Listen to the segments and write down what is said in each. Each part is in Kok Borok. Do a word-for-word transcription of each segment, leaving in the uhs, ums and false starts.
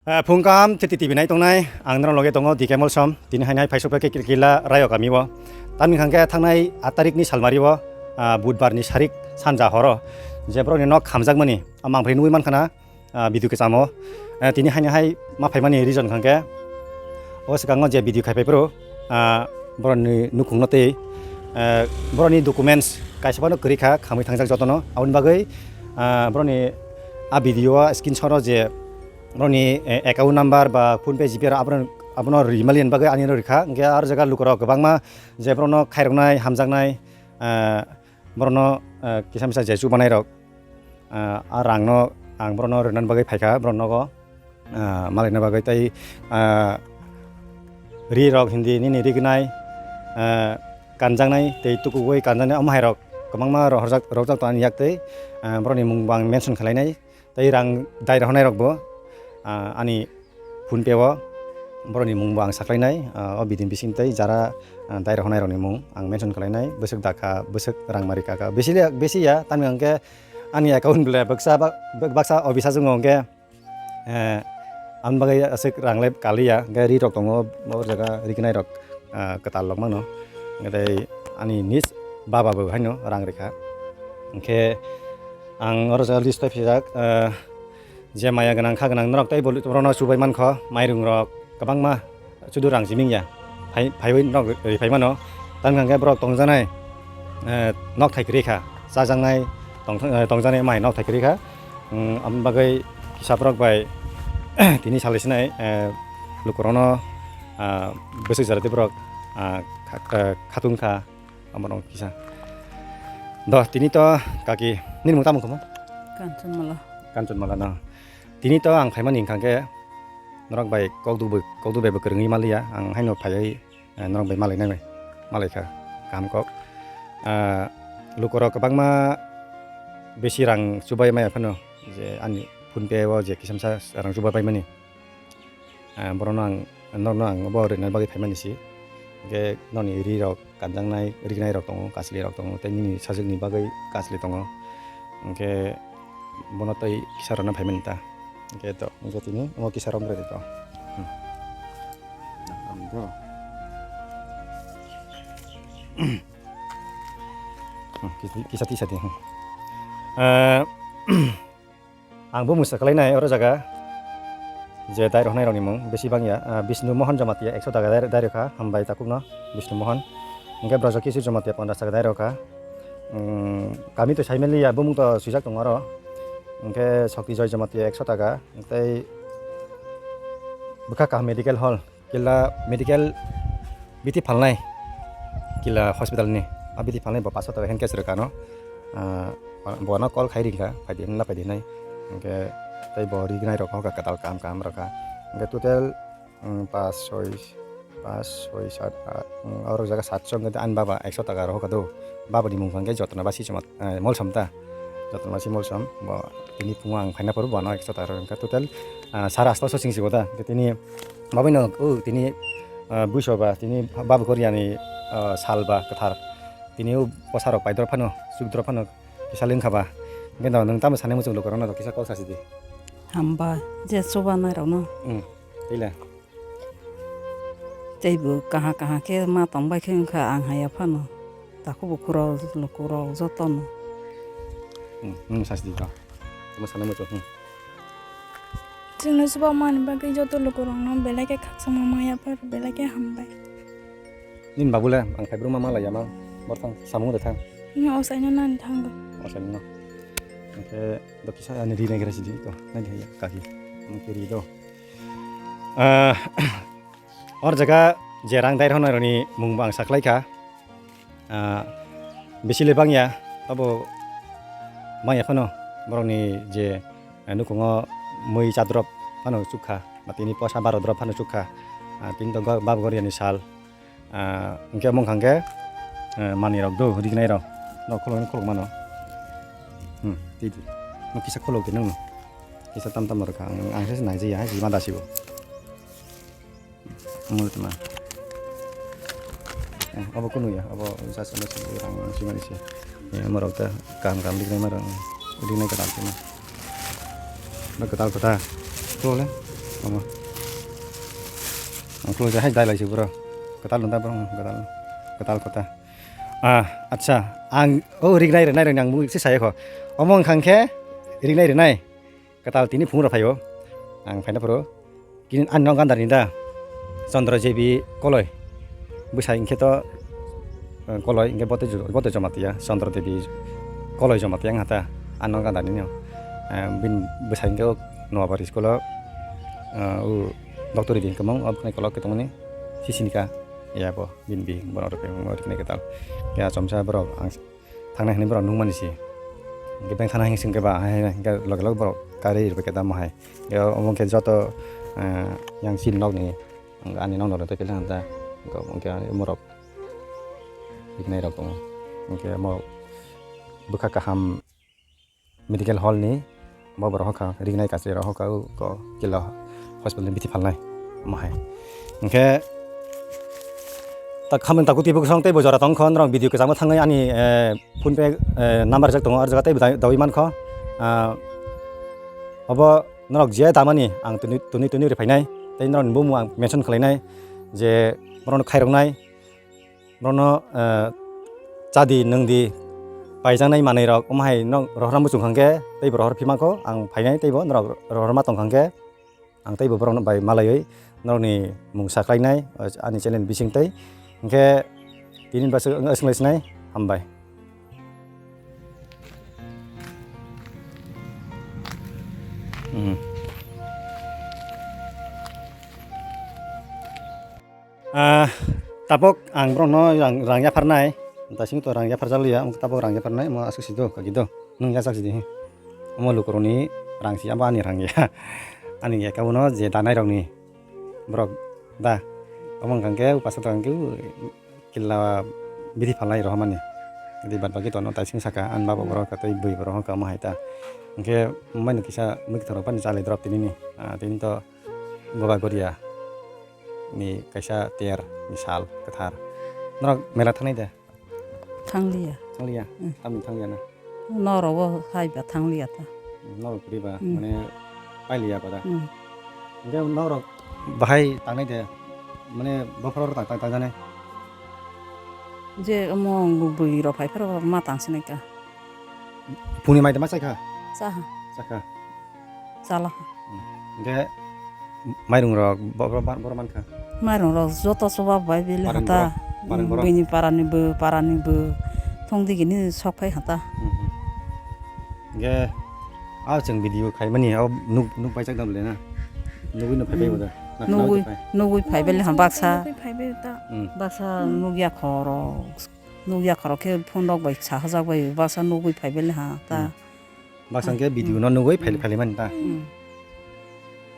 Ah, phung kaham, Chiti T V nai tongnai, ang norok loge tongo D K Molsom. Tini hainai phaisok khe Kil-, Kila Rayo kami o. Tamni hwnkhe thangnai aat tarikni salmari o, ah, Budbar ni sarik sanja horo je borokni nok khamjakmani, ah, mangphrwi nugwi mankha na, ah, video kwchamo. Eh, tini hainai hai ma phaimani reason hwnkhe o swkango je video khai phai phuru, ah, borokni nukhungno tei, eh, borokni documents kaisa phano kwrwi kha, khamwi thangjak jotono. Aboni bagwi, ah, borokni a video o screenshot o je borokni, eh, account number ba PhonePe, GPay rok abono, abono rimali ni bagwi ani rw rikha. Hwnkhe aro jaga lukurok kwbangma je borokno khairoknai, hamjaknai, eh, borokno, eh, kisa misa je chubanai rok, eh, a rangno ang borokno rwnani bagwi phaikha borok nogo, eh, malaina bagwi tei, eh, ri rok hindi nini rignai, eh, kanjaknai tei tukugwi kanjaknai omo hai rok kwbangma rohorjak, rohorjak tongani yak tei, eh, borokni mung bo ang mention khlainai. Tei rang dai rohornai rok bo, ah, ani PhonePe o borokni mung bo ang saklainai, ah, o bidin bising tei jara, ah, dai rohornai rokni mung ang mention khlainai, bwswk dakha, bwswk rang mari kaka, bisi le, bisi ya, tamni hwnkhe ani account ble baksa ba, bak-, baksa office o hwnkhe, eh, ang bagwi aswk rang le kaliya, hwnkhe ri rok tongo, o jaga rignai rok, ah, kwtal rok mano. Hwnkhe tei ani nis baba bo haino rang rikha. Hwnkhe ang oro jaga list o phijak, ah, je maya gwnang kha gwnang norok tei bo borokno chubai mankho, mairung rok kwbangma chudu rang simi ya. Phai, phaiwi norok ri phai mano. Tamni hwnkhe borok tongjaknai, eh, nok thai kwrwi kha, chajaknai tong, eh, tongjaknai mai nok thai kwrwi kha. Hmm, aboni bagwi kisa borok bai tini salai sinai, eh, lukurokno, ah, bwswk jora tei borok, ah, kha-, kha-, khatung kha. Omo rok kisa. Do, tini to kaki, nini mung tamo kamo? Kanchanmala. Kanchanmala no. Tini to ang phaimani hwnkha khe norok bai kok dubui, kok dubai bo kwrwngwi maliya. Ang haino phaiwi, eh, norok bai malai nai bai. Malai kha. Kaham kok. Ah, lukurok kwbangma bisi rang chubai maya phano je ani PhonePe o je kisamsa rang chubai pai mani. Ah, borokno ang, norokno ang bo rwna bagwi phaimani si. Hwnkhe noni ri rok kanjaknai, rignai rok tongo, kasli rok tongo, tei nini sajwkni bagwi kasli tongo. Hwnkhe bono tei kisa rwna phaimani ta. Hwnkhe to, hwnkhe tini omo kisa rok wngkha to. Hmm. Hmm, kisa, kisa tisa di, hmm. Eh, Ang bo musa kalainai oro jaga je dai rohornai rokni mung bisi bangya, ah, Bishnu Mohan Jamatia ekso taka dai, dai rokha, hambai takhukno Bishnu Mohan. Hwnkhe Brajakishore Jamatia ponchas taka dai rokha. Hmm, kami to saimaliya, bumung to swijak tongo aro. Hwnkhe Shakti Joy Jamatia ekso taka, tei bwkha kaham medical hall. Kila medical biti phalnai, kila hospital ni a biti phalnai bo paso taka hand cash rwkha no, ah, bo no call khai ringkha, phaidi hinla phaidi hinai, hwnkhe tei bo rignai rok hoka kwtal kaham kaham rwkha, hwnkhe total, um, pas soi, pas soi sat at, um, oro jaga satso hwnkhe ani baba ekso taka rw hoka do, baba ni mung hwnkhe Jotna Basi Chwma. Eh, Molsom ta. Jotna Basi Molsom, bo tini phungo ang phaina phuru bono ekso taka rw wngkha. Total, ah, sare asto so sing sigo ta. Tini babai no, o tini, ah, buiso ba, tini baba Korea ni, ah, sal ba kwthar. Tini o bwsa rok paidrop phano, chukdrop phano, kisa lengkha ba. Hwnkhe no, nwng tamo sanai muchung lukurok no kisa kok sasi di. Hamba, je chubanai rok no. Hmm, tei le. Teibo kaha kaha khe ma tongbai khe wngkha ang haya phano. Takhuk bukhuk rok, luku rok jotono. Hmm, hmm, sasi di to. Tamo sanai muchung, hmm. Chwngno chuba mani bagwi joto luku rokno belai khe khakchangma maya phar belai khe hambai. Nini babu le ang phaibrwma ma laiya ma borthang samung de thang. Nini osaino nani thango. Osaino. Hwnkhe do kisa ani ri nai gra sidi to. Nai di kaki. Ang khe ri do. Ah, or jaga je rang dai rohornai rokni mung bo ang saklai kha. Ah, bisi le bangya, abo bangya phano borokni je, eh, nukhungo mui chadrop phano chukha, ba tini posa baro drop phano chukha. Ah, tini to go-, bab goriani sal. Ah, hwnkhe omo wngkha khe, eh, manwi rok do, rignai rok. No khulukno khuluk mano. Hmm, tei di. No kisa khuluk di nang no. Kisa tam tam rwkha. Ang, ang se naijaya, hai, jima dasibo. Mul tma. Eh, abo kunu ya, abo jasa masa rang sima ni se. Eh, morok ta kam kam dignai ma rang, dignai ka dam sima. Ba kwtal kwtal. Khuluk le. Omo. Ang khuluk hai dai lai si bro. Kwtal nung da bro, kwtal. Kwtal kwtal. Ah, acha. Ang, oh, rignai, rignai, rignai, ang mui se sai kho. Omo wngkha khe rignai, rignai. Kwtal tini phungra phaio. Ang phaina phuru. Kini ani nok gandar ni da. Chandra J B Koloi. Bwsai hwnkhe to, eh, Koloi hwnkhe bote ju-, bote Jamatia. Chandra Devi Koloi Jamatia wngkha ta. Ani nok gandar ni no. Eh, bini bwsai hwnkhe o Noabari school o, eh, o doctor di hwnkhe mong, o bwkhani kolok khe tongmani. Sisinika. Ya bo, bini bi, borok rwkhe, rwkhe kwtal. Ya chomsa borok ang Thangnai hwnwi borok nukmani se. Hwnkhe beng thana hwnwi swngkhe ba, hai, hai, hwnkhe loge loge borok karwi rwbaikhe tamo hai. Hwnkhe omo khe joto, eh, yang chini nokni, ani nokno rw tei khe ta, hwnkhe morok riknai rok tongo. Hwnkhe omo bwkha kaham medical hall ni. Bo borok hokha, rignai kachari rok hokha, o ko kila hospital ni bithi phalnai, omo hai. Hwnkhe, tak khamung taku twibo kwsong teibo jora tongkha, norok video kwchangma thangwi ani, eh, phone pay, eh, number rijak tongo, o jaga teibo da-, dawi mankha. Ah, obo norok je damani ang twnwi, twnwi, twnwi rwphainai, tei norokni bumung ang mention khlainai, je borokno khairoknai. Norokno, eh, chadi, nwngdi, paijaknai manwirok, omo hai norok rohorna muchung kha hwnkhe, teibo rohor phima kho, ang phainai teibo norok rohorma tong kha hwnkhe, ang teibo borok bai malaiwi norokni mung saklainai, ani channel bising tei. Hwnkhe tini bwswk wng-, wnglaisnai, hambai. Hmm. Ah, tabok ang borokno rang, rang yapharnai, daising to rang yapharjakliya, tabok rang yapharnai, omo aswk si do, kaki do, nwng yachak si di. Omo lukurokni rang si, abo ani rang ya. Ani ya kabono je danai rokni borok da. Omo wngkha khe upasa wngkha khe killa bithi phalnai rohormani. Di bad baki tono daising saka, ani baba borok tei bui borok wngkha omo hai ta. Hwnkhe maino kisa mwkhwtwng rok phano chalai drop tinini. Ah, tini to Goba Goria ni kaisa ter ni sal kwthar. Norok mela thangnai de? Thangliya. Thangliya? Mm. Tamni thangliya na? Norok bo hai ba thangliya ta. Norok kwrwi ba, Mm. mane pailiya ba da? Mm. Hwnkhe norok bahai tangnai de? Mane bophoro tang, tang, tang jani? Je omo bui rok phai pharo ma tang sinai ka. Phungni mai de ma chai kha? Cha ha. Cha kha. Chala. Hmm. Hwnkhe mairung rok bo-, bo-, bo-, boro mankha? Mairung rok joto chuba bai bile Bareng hata. Borok, bareng borok. Bini parani bo, parani bo. Thong digini sok phai hata. Hmm, hmm. Hwnkhe, ah, chwng video khaimani, ah, nuk, nuk paijak da bole na? Nugui no phaibai Hmm. bo da? Na, Nugui, khna phai? Nugui phaibai le ha baksa. Nugui phaibai ta. Hmm. Baksa nugya khoro. Nugya khoro khe phone rok bai sahajak bai baksa nugui phaibai le ha ta. Hmm. Baksa hwnkhe video no nugui phai-, Hmm. phailaimani ta. Hmm.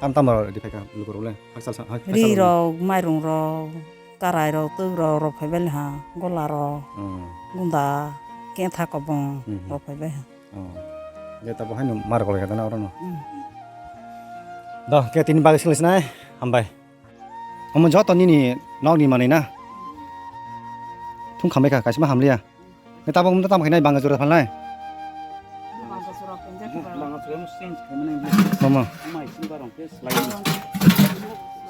Tam tam rok riphaikha lukurok le, hakchal sa, hak-, hakchal Ri rok. Rok, mairung rok, karai rok, twk rok, rok phaibai le ha, gola rok, Hmm. gunda, kentha kobong, Hmm. rok phaibai ha. Oh. Je tabo haino mar kolai kha na oro no. Hmm. Do, khe tini bagwi swngwi sinai, hambai. Omo joto nini nokni manwi na. Thung khambai kha, kaisa ma hamliya. Ni tabok wngkha tamo khainai banga jora phalnai. Banga jora phalnai. Mama. Mai sin barong ke slai.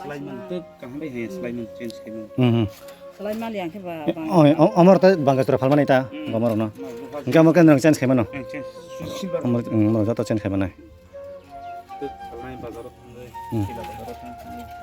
Slai man te kaham bai he slai man change khaimani. Mhm. Slai mali ang khe ba. Oh, oh, amar ta banga jora phalmani ta, Hmm. gomor no. Hingke amo ke nang change khaimano. Eh, change. Silver. Amar, mm, amar joto change khaimani. Te phalnai bazar o thangnai. Hmm. Sila bazar o thangnai.